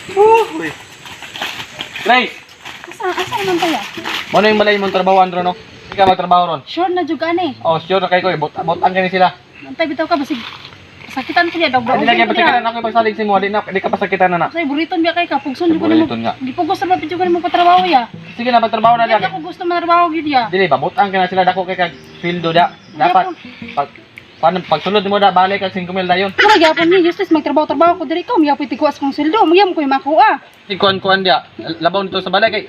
Uy. Grace, Asa naman kaya? mo na yung balay mong trabaho andro no? Hindi ka magtrabaho ron. Sure na jud ka ani. Oh, sure na kay ko, bot-an kani sila. Antay bitaw ka basig sakitan ko niya daw. Hindi lagi pasakitan ako pagsalig si mo, di na di ka pasakitan na na. Say buriton biya kay ka pugson jud ko nimo. Buriton nga. Gipugos ra ba jud ko nimo patrabaho ya. Sige na magtrabaho na Hindi diya. ako gusto mantrabaho gyud ya. Dili ba bot-an ka na sila dako kay kag sweldo da. Dapat pag paano pagsulod mo da balik kag 5,000 dayon. Mura gyapon ni useless magtrabaho-trabaho ko diri ka, umiyapoy tiguas kong sweldo, magyam ko yung makuha. Kuan-kuan dia. Labaw nito sa balay kay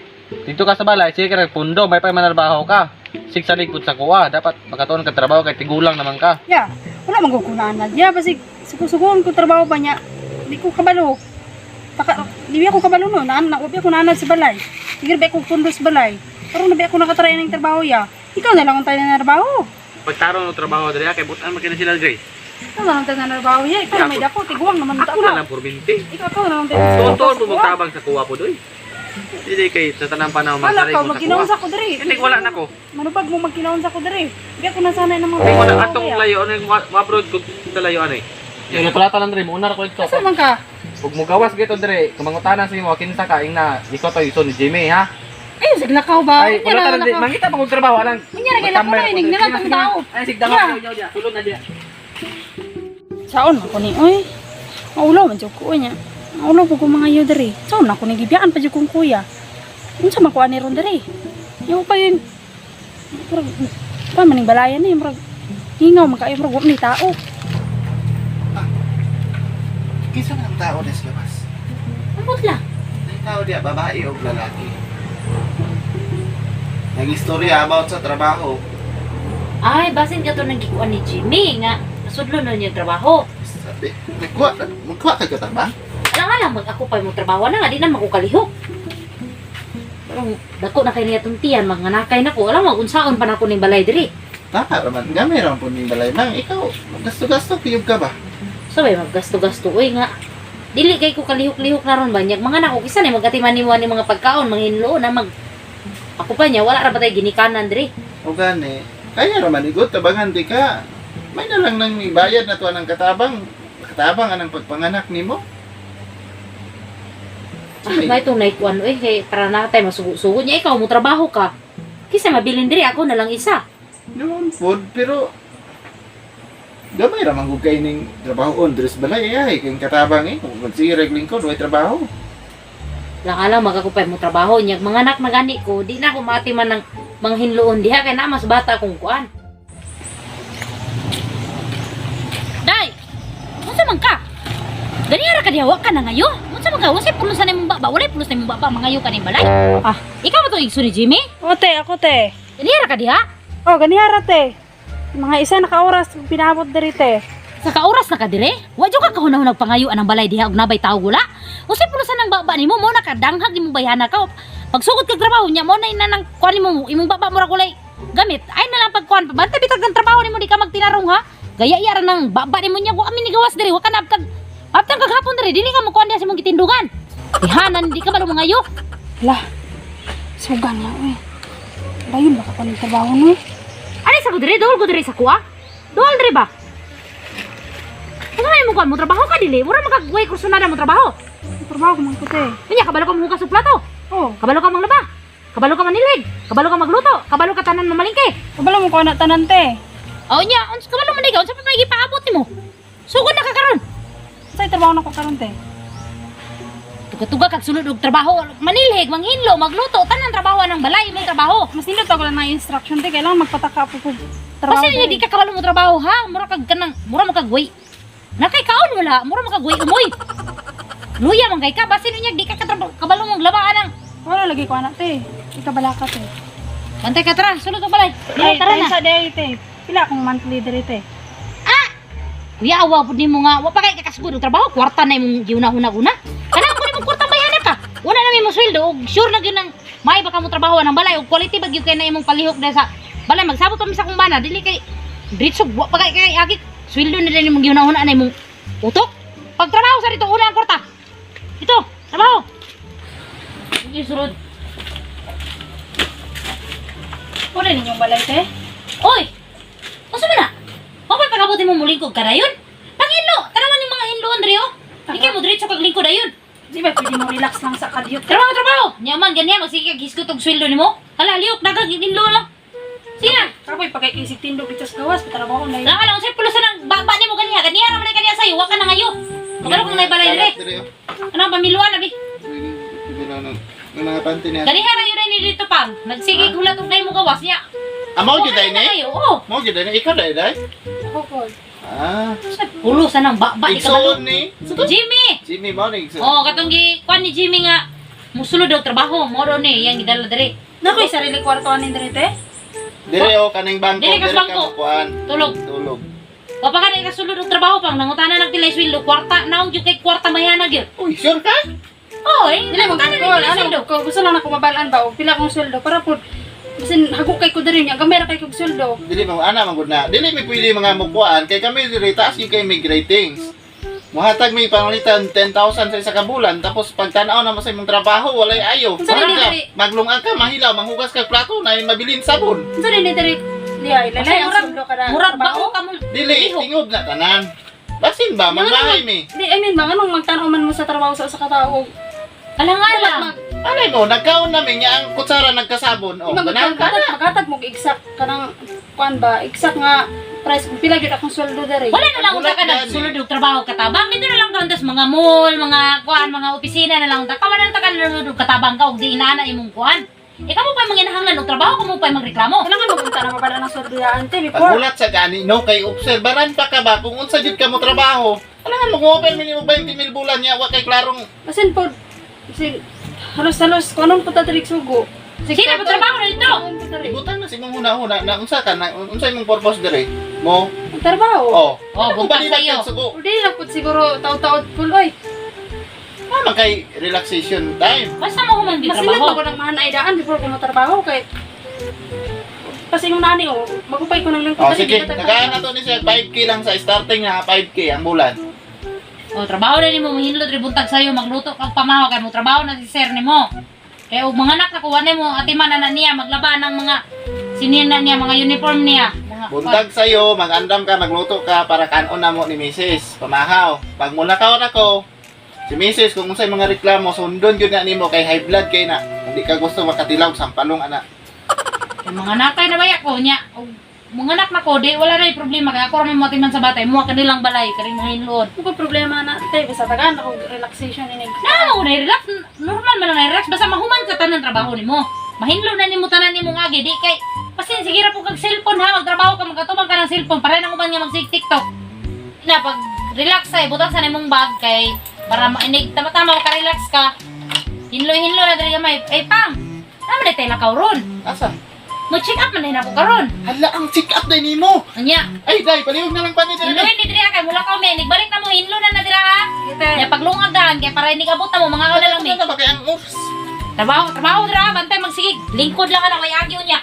dito ka sa balay, sige ka pundo, may pa manarbaho ka. Sig sa likod sa kuha, dapat makatuon ka trabaho kay tigulang naman ka. Ya, wala man ko kunaan na. Ya basig suko-sukoon ko trabaho ba niya. Di ko kabalo. Taka, di ako kabalo no, naan na ubi ako naanad sa balay. Sige ba ko pundo sa balay. Pero na ba ako nakatry ng trabaho ya. Ikaw na lang ang tayo na trabaho. Pagtaron og trabaho diri kay butan man kini sila, Grace. Ikaw na lang tayo na trabaho ya. Ikaw na may dako, tiguang naman ta Ako na lang purminti. Ikaw na lang tayo. Tuon-tuon po magtabang sa kuha po doy. Dili kay sa tanang panahon Wala magsalig ka, mo sa kuha. magkinaon sa ko diri. Hindi wala na ko. Manubag mo magkinaon sa ko diri. Di ako nasanay ng mga Hindi wala trabaho, atong ya. layo ano yung ma-abroad ko sa layo ano eh. Yung plata lang diri mo unar ko dito. Asa man ka? Ug mugawas gito diri, kumangutana sa imo kinsa ka ing na ikaw to ison ni Jimmy ha. Ay, siglakaw ba? Ay, wala ta diri mangita pa kog trabaho alang. Unya ra kay lakaw na, inig na lang tong tao. Ay sigdangan Yeah. ko inyo diya. Sulod na diya. Saon ako ni oy. Maulaw man jud ko niya. Maulaw po ko mga yo diri. Saon ako ni gibiyaan pa jud kong kuya. Unsa man ko ani ron diri? Yaw pa yun. Murag pa maning balayan ni murag hingaw man kaayo murag wa ni tao. Kinsa man ang tao des labas? Ambot lang. Ang tao diya, babae o lalaki? Nag-istorya about sa trabaho. Ay, basin ka to nagikuan ni Jimmy nga nasudlo na niya trabaho. Sabi, nagkuha, magkuha ka kataba? Alang alang mag ako pa yung trabaho na nga di na makukalihok. Pero dako na kay niya tong tiyan manganakay na ko. Alam mo unsaon pa nako ning balay diri. Tama raman, gamay raman po ning balay. Mang, ikaw, gasto-gasto, kiyog ka ba? Sabay maggasto-gasto oy nga. Dili kay ko kalihok-lihok na ron ba niya. Mga nako kisa ni magatiman nimo ni mga pagkaon manghinlo na mag ako pa niya wala ra ba tay ginikanan diri. O gani, kaya raman igot, tabangan di ka. May na lang nang ibayad na tuwa ng katabang. Katabang anang pagpanganak nimo. Ah, may itong naikuan oy kay para na tay masugo-sugo niya ikaw mo trabaho ka. Kisa mabilin diri ako na lang isa. Yun, food, pero gamay ra man gud kay ning trabaho on dress balay ay kay katabang eh kung magsige reg lingkod way trabaho. Lang alam magakupay mo trabaho niya mga anak na gani ko di na ako maatiman ng manghinloon diha kay na mas bata akong kuan. Day, unsa man ka? Gani ra ka diha wa ka na ngayo. Unsa man ka? Unsay pulusan nimong baba? Walay pulusan nimong baba mangayo ka ning balay. Ah. Ikaw ba to igsoon ni Jimmy? O te, ako te. Gani ra ka diha? Oh, ganihara te. Mga isa na ka oras pinaabot diri te. Sa kaoras na ka dire? Wa jud ka kahunahunag pangayo anang balay diha og nabay tawo wala. Unsay pulusan ang baba nimo mo nakadanghag imong bayhana ka. Pagsugod kag trabaho niya mo na ina nang kuan nimo imong baba mo ra kulay gamit. Ay na lang pagkuan bantay bitag ng trabaho nimo di ka magtinarong ha. Gaya iya ra nang baba nimo niya wa kami nigawas dire wa ka nabtag. Abtang kag hapon dire dili ka mo kuan diha sa imong gitindugan. Dihanan di ka balo mangayo. Lah. Sugan niya oy. Dayon ba ka pa ning trabaho no? Ani sa ko dire dol ko dire sa kuha. Dol dire ba? Kung ano mo kuan mo trabaho ka dili, mura makagway kursunada mo trabaho. Trabaho ko man ko te. Unya kabalo ka manghugas og plato. Oh, Kabalo ka manglaba. Kabalo ka manilig. Kabalo ka magluto. Kabalo ka tanan mamalingke. kabalo mo ko anak tanan te. O nya, uns kabalo man ikaw, unsa pa may gipaabot nimo? Sugod na ka karon. Say trabaho na ko karon te. Tuga-tuga kag sulod og trabaho, manilhig, manghinlo, magluto, tanan trabaho ng balay imong trabaho. Mas nindot ako lang ng instruction te, kailangan magpataka po ko trabaho. Kasi niya di ka kabalo mo trabaho ha, mura kag kanang, mura mo kag way. Nakay kaon wala, mura mo kag way umoy. Luya man kay ka, basin niya di ka katrabaho, kabalo mong labaan ang. Wala lagi ko anak te. Ikabala ka te. Bantay ka tara, sulod og balay. Ay, Dili tara na. sa day te. Pila akong monthly diri te. Kuya, awa pud nimo nga, wa pa kay kakasugod og trabaho, kwarta na imong giuna-una-una. Kana ko nimo kwarta bayhana ka. Wala na may mo sweldo og sure na gyud nang may baka mo trabaho ng balay og quality ba gyud kay na imong palihok dahil sa balay magsabot pa mi sa akong bana dili kay diretso wa pa kay kay agi sweldo na din imong giuna-una na imong utok. Pagtrabaho sa dito una ang kwarta. Ito, trabaho. Sige, sulod. Wala ninyong balay te. Oy! Unsa man na? Wa pa pagabuti mo mulingkod ka dayon? Panghinlo, tanawan yung mga hinlo Andre oh. Di kay mo diretso kag lingkod dayon. Di ba pwede mo relax lang sa kadyot? Trabaho, trabaho. Nya man ganyan magsige kag hisgot og sweldo nimo. Hala, lihok daghang inlo lang. Sige na. Kapoy pagkaisig tindog dito sa gawas, patrabaho na yun. Lang alam unsay pulusan ang baba nimo ganiha. Ganiha ra man na kaniya sayo, wa ka na ngayo. Kabalo kung naibalay dire. Kalat dire, oh. Ano ang pamiluan abi? Pwede na ng mga panty niya. Ganiha ra yun ni dito pang. Nagsige hulat og dai mo gawas niya. Ah, mao Wa gyud ka day na ni? ngayo. Oo. Mao gyud day ni ikaw day day. Ako po. Ah, Unsay pulusan ang baba di kabalo. igsoon ni. Sa to? Jimmy. Jimmy mao ni igsoon. Oh, katong gi kuan ni Jimmy nga musulod daw trabaho mo daw ni iyang gidala diri. Nakoy sarili kwarto anin diri te. Dire oh kaning bangko, Dire ka dire sa ka bangko. mukuan. Tulog. Tulog. Wa pa ka kasulod og trabaho pang nangutana nang pilay sweldo kwarta naong gyud kay kwarta mayana gyud. Uy, sure ka? Oh, eh, Dili mo nangutana ko nang pilay ano sweldo. ko gusto lang ako mabalaan ba og pila akong sweldo para pud bisin hago kay ko diri nya gamay ra kay kog sweldo. Dili mo ana man gud na. Dili mi pwede mga mukuan kay kami diri taas gyud kay mig ratings. Muhatag mi panglitan 10,000 sa isa ka bulan tapos pagtan-aw na mo sa imong trabaho walay ayo. Unsa Wala ni ka, diri? maglungag ka, mahilaw, manghugas ka plato na mabilin sabon. Unsa ni diri liay lalay ang Murag- sweldo kada Murag trabaho. bao ka mo. Dili Liho. tingob na tanan. Basin ba mangbahay mi? Di I mean ba nganong magtan-aw man mo sa trabaho sa usa ka tawo? Alang-alang. Mag Anay mo, nagkaon namin niya ang kutsara nagkasabon. Oh, ganahan ka na. maghatag mo og exact kanang kuan ba exact nga price kung pila gyud akong sweldo diri. Wala na lang unsa ka Bulat nagsulod og trabaho katabang. Dito na lang ka sa mga mall, mga kuan, mga opisina na lang ta. Kawa na lang ta ka nalulod og katabang ka og di inaana imong kuan. Ikaw mo pa manginahanglan og trabaho, kamo pa magreklamo. Kailangan mo punta na mabalaan ang sweldo ya ante before. Paghulat sa gani no kay obserbaran pa ka ba kung unsa jud ka mo trabaho. Alangan mo kung open minimum 20 mil bulan niya wa kay klarong Basin pod basin halos-halos kung anong punta diri sugo. Sino pa trabaho na dito? ibutang na sa imong huna-huna na unsa ka na unsa imong purpose dire mo. Ang trabaho. Oh. Oh, Ano buntag ba nila sa'yo. kag sugo? O di lang pud siguro taod-taod full oy. Tama kay relaxation time. Basta mo human di Masilat trabaho. pa ko ng mahanay daan before ko matrabaho kay kasi yung nani oh, magupay ko ng lingkod Oh, diri, sige, di ba tayo- nagaan na to ni siya 5K lang sa starting na 5K ang bulan. O, trabaho na nimo mahinlo diri buntag sayo, magluto kag pamahaw kay mo trabaho na si sir nimo. Kay og mga anak na kuha nimo atiman na na niya maglaba ng mga sinina niya, mga uniform niya. Mga, Buntag sa'yo, mag-andam ka, magluto ka para kanon na mo ni Mrs. Pamahaw. Pag mulakaw na ko, si Mrs. kung unsay mga reklamo, sundon gyud na nimo kay high blood kay na. Kung di ka gusto makatilaw sampalong ana. Kay mga nakay na baya ko niya. Og mga anak na ko di wala na problema kay ako ra may motiman sa batay mo kanilang balay kani mahinloon. Ano ko problema na tay basta tagaan ako relaxation ini. Na mo na relax normal man lang na relax basta mahuman ka tanan trabaho nimo. Mahinlo na nimo tanan nimong agi di kay pasin sige ra po kag cellphone ha magtrabaho ka magkatubang ka ng cellphone para nang uban nga magsig TikTok. Na pag relax ay butang sa nimong bag kay para mainig tama-tama ka relax ka. Hinlo-hinlo na diri gamay. Ay pang. Naman na tayo lakaw ron. Asa? Mo check up man din ako karon. Hala ang check up day nimo. Anya, Ay day, palihog na lang pa ni dire. hinloin ni diri kay mula ka me nagbalik na mo hinlo na na dira ha. Sige tay. Nya paglungag daan kay para hindi abot na mo mga na lang mi. Ano ba kay ang oops? Trabaho, trabaho dira, bantay magsigig. Lingkod lang ka na way agi unya.